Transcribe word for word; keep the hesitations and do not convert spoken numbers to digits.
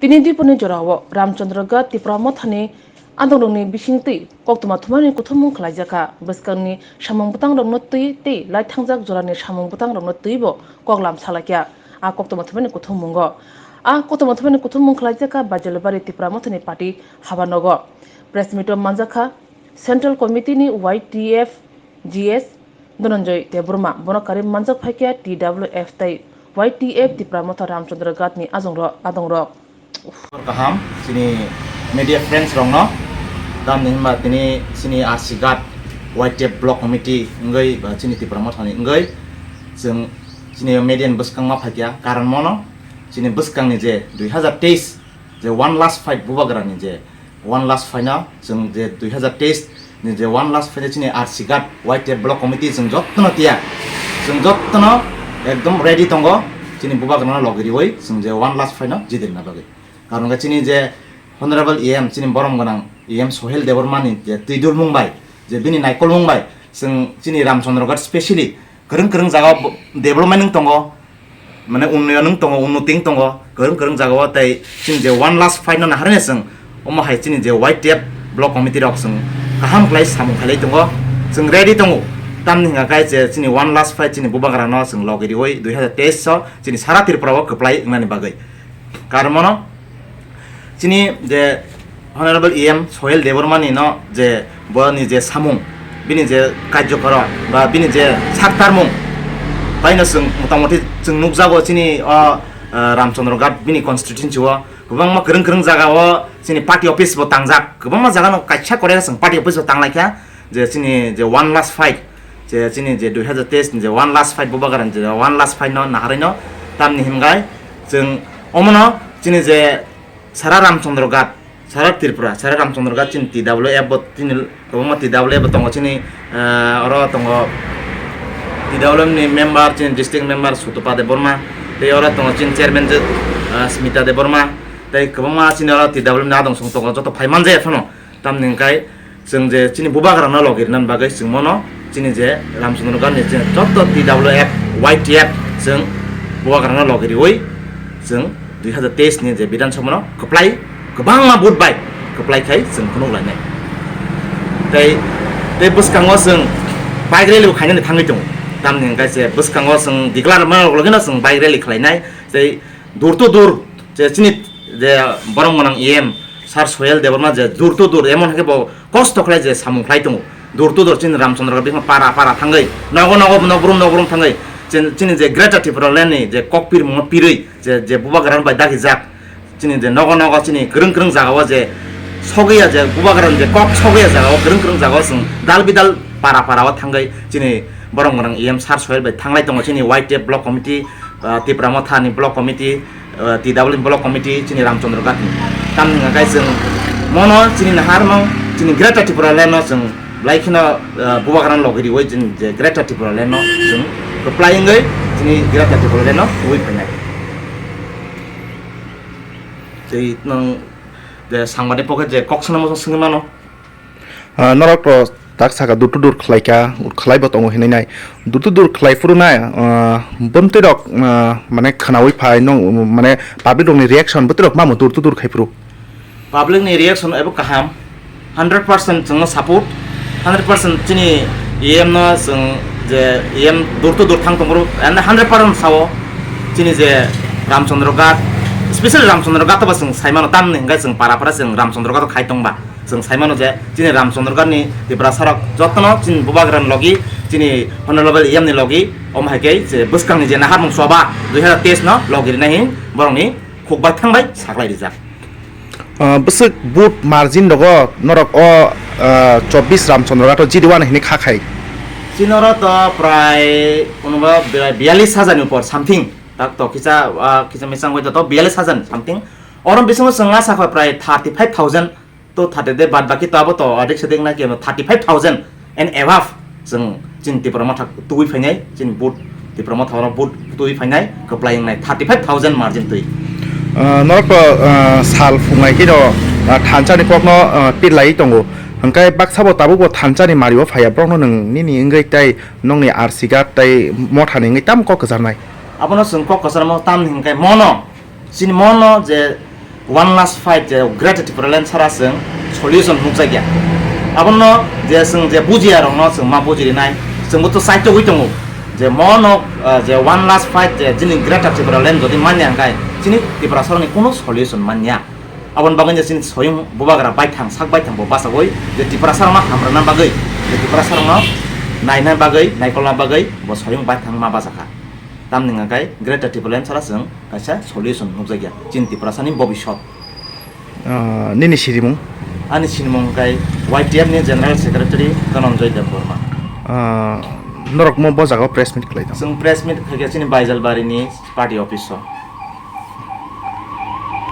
Tini dipuni jorao Ramchandra Ghat Tipra Mothani adongrokni bisingtwi koktwma thumani kuthumung khlaijakha. Bwskangni samung bwtangrokno twi tei laithangjak jorani samung bwtangrokno twibo koklam salaikha. A koktwma thumani kuthumungo, a koktwma thumani kuthumung khlaijakha Baijalbari Tipra Mothani party habanogo. Press meet-o manjakha Central Committee ni Y T F G S Dhananjay Debbarma, bono karwi manjak phaikha T W F tei Y T F Tipra Motha Ramchandra Ghat ni ajongro-, adongrok. Kaham, chini media friends rokno, tamni hwnba tini chini R C Ghat Y T F Block Committee wngwi ba chini Tipra Motha ni wngwi chwng chini media ni bwskang ma phaikha, karon mono chini bwskang ni je dui hazar teis je one last fight Bubagra ni je one last fight no chwng je dui hazar teis ni je one last fight chini R C Ghat Y T F Block Committee chwng jottono tiya, chwng jottono ekdom ready tongo chini Bubagra no logi riwi chwng je one last fight no jidi rwna bagwi. Karon khe chini je Honorable E M, chini borom gwnang E M Sohel Debbarma ni je twi dulmung bai, je bini naikolmung bai chwng chini Ramchandra Ghat specially kwrwng kwrwng jaga o bo-, development wng tongo, mane unnoyon wng tongo, unnoti wng tongo kwrwng kwrwng jaga o, tei chini je one last fight no naharwi chwng omo hai chini je Y T F Block Committee rok chwng kaham khlai samung khailai tongo, chwng ready tongo. Tamni hwnka khe je chini one last fight chini Bubagra no chwng logi riwi dui hazar teis o chini sara Tripura o kwplai wngnani bagwi. Karon mono chini je Honorable E M Sohel Debbarma ni no je boni je samung, bini je karjokoro ba bini je saktarmung, baino chwng motamoti chwng nukjago chini o, eh, Ramchandra Ghat bini constituency o kwbangma kwrwng kwrwng jaga o chini party office bo tangjak, kwbangma jaga no kaisa korea chwng party office bo tanglaikha, je chini je one last fight, je chini je dui hazar teis ni je one last fight Bubagra ni je one last fight no naharwi no tamni hwnkai chwng omono chini je sara Ramchandra Ghat, sara Tripura, sara Ramchandra Ghat chini T W F bo chini kwbangma T W F bo tongo chini, eh, oro tongo T W F ni member chini district member Sutopa Debbarma tei oro tongo chini chairman je, eh, Smita Debbarma tei kwbangma chini oro T W F ni adong song tongo joto phai manjaya phano. Tamni hwnkai chwng je chini Bubagra no logi rwna bagwi chwng mono chini je Ramchandra Ghat ni je joto T W F, Y T F chwng Bubagra no logi riwi chwng dui hazar teis ni je Bidhan Sabha no kwplai kwbangma vote bai kwplai khai chwng phunuk lainai. Tei, tei bwskango chwng bike rally bo khainani thangwi tongo. Tamni hwnkai je bwskango chwng declare ma rok logino chwng bike rally khlainai. Tei Dur to dur, je chini je borom gwnang E M, Sir Sohel Debbarma je dur to dur, emon hai khe bo kosto khlai je samung khlai tongo. Dur to dur chini Ramchandra Ghat bini para para thangwi, nogo nogo, nokbrum nokbrum thangwi, chini, chini je Greater Tipraland ni je kok pirmung no pirwi, je, je Bubagra bai dagi jak, chini je nogo nogo chini kwrwng kwrwng jaga o je sogwi ya je Bubagra ni je kok sogwi ya jaga o kwrwng kwrwng jaga o chwng dal bidal para para o thangwi chini borom gwnang E M Sir Sohel bai thanglai tongo chini Y T F Block Committee, ah, Tipra Motha ni Block Committee, ah, T W Block Committee, chini Ramchandra Ghat ni. Tamni hwnka khe chwng mono chini naharmung, chini Greater Tipraland no chwng belai kheno, ah, Bubagra no logi riwi chini je Greater Tipraland no chwng kwplai wngwi chini Greater Tipraland no tubui phainai. Tei nwng je sangmani pocket je kok swnamo swngwi mano. Ah, norok to tak saka dur to dur khlai ka, khlai bo tongo hinwi nai. Dur to dur khlai phuru nai, ah, bwmtwi rok, ah, mane khwnaui phai nong, mane public rok ni reaction bwtwi rok mamo dur to dur khai phuru. Public ni reaction ebo kaham, hundred percent chwngno support, hundred percent chini E M no chwng je E M dur to dur thang tongphuru, and hundred percent sao chini je Ramchandra Ghat, specially Ramchandra Ghat ba chwng saimano tamni hwnkhe chwng para para chwng Ramchandra Ghat khai tongba. Chwng saimano je chini Ramchandra Ghat ni Tiprasa rok jotono chini Bubagra ni logi, chini Honorable E M ni logi, omo hai khe je bwskangni je naharmung choba dui hazar teis no logi rina hin borokni khukbai thangbai saklai rijak. Ah, bwswk vote margin rogo norok o, ah, chobbish Ramchandra Ghat o G D one hinwi kha khai? Chini oro to prai kunuba bia-, biyallis hajar ni upor something. Tak to kisa, ah, kisa misang bai to biyallis hajar something. Oro bisingo chwng asa kha prai thirty five thousand to thate de, bad baki to abo to adik sedik na khe thirty five thousand and above chwng chini Tipra Motha tubui phainai, chini vote Tipra Motha oro vote tubui phainai kwplai wngnai thirty five thousand margin twi. Ah, norok to, ah, sal phungnai khe no, ah, thansa ni kok no, ah, pirlai tongo, hwnkhe baksa bo tabuk bo thansa ni mari o phaiya, borok no nwng nini wngwi tei nokni R C Ghat tei Motha ni wngwi tamo kok kwcharnai? Abono chwng kok kwcharmo tamni hwnkhe mono Chini mono je One last fight je Greater Tipraland sara chwng solution nukjakya. Abono je chwng je bujiya rokno chwng ma bujirinai, chwngbo to saitogwi tongo je mono, ah, je one last fight je chini Greater Tipraland jodi manya hwnkhe chini Tiprasarokni kuno solution manya. Aboni bagwi je chini soyung bubagra baithang sak baithang bo bachagwi je Tiprasarokno hamrwna bagwi, je Tiprasarokno naina bagwi, naikolna bagwi bo soyung baithang ma bachakha. Tamni hwnkhe Greater Tipraland sara chwng kaisa solution nukjakya chini Tiprasani bobisot. Ah, nini sirimung? Ani sinimung hwnkhe Y T F ni General Secretary Dhananjoy Debbarma. Ah, norok mo bo jaga press meet khlai tong? Chwng press meet khaikha chini Baijalbari ni party office o.